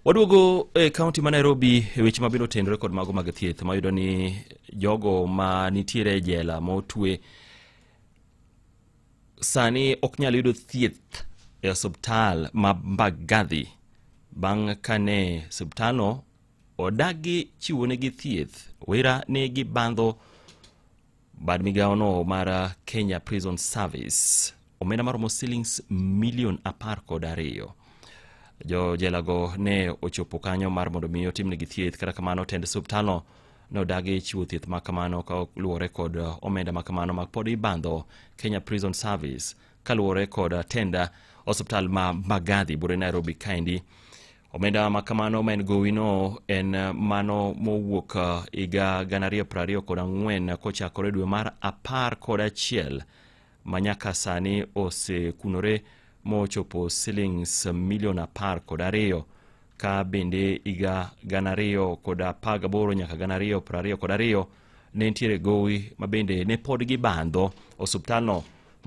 Waduogo e kaunti ma Nairobi e weche mabende otenore kod mago mag thieth mayudo ni jogo ma nitiere e jela motwe sani ok nyal yudo thieth e osiptal ma Mbagathi bang' kane osiptalno odagi chiwonegi thieth wera ne gibandho bad migawono mar Kenya Prison Service omenda maromo silings milion 12. Jo jelago ne ochopo kanyo mar mondo mi otimnegi thieth, kata kamano tend osiptalno ne odagi chiwo thieth ma kamano kaluwore kod omenda ma kamano ma pod ibandho Kenya Prison Service kaluwore kod tend osiptal ma Mbagathi bure Nairobi kaendi. Omenda ma kamano ma en gowino en mano mowuok higa 2024 kochakore dwe mar 11 ma nyaka sani osekunore mochopo silings milion 12 ka bende higa 2018 nyaka 2022 ne nitiere gowi ma bende ne pod gibandho osuptalno.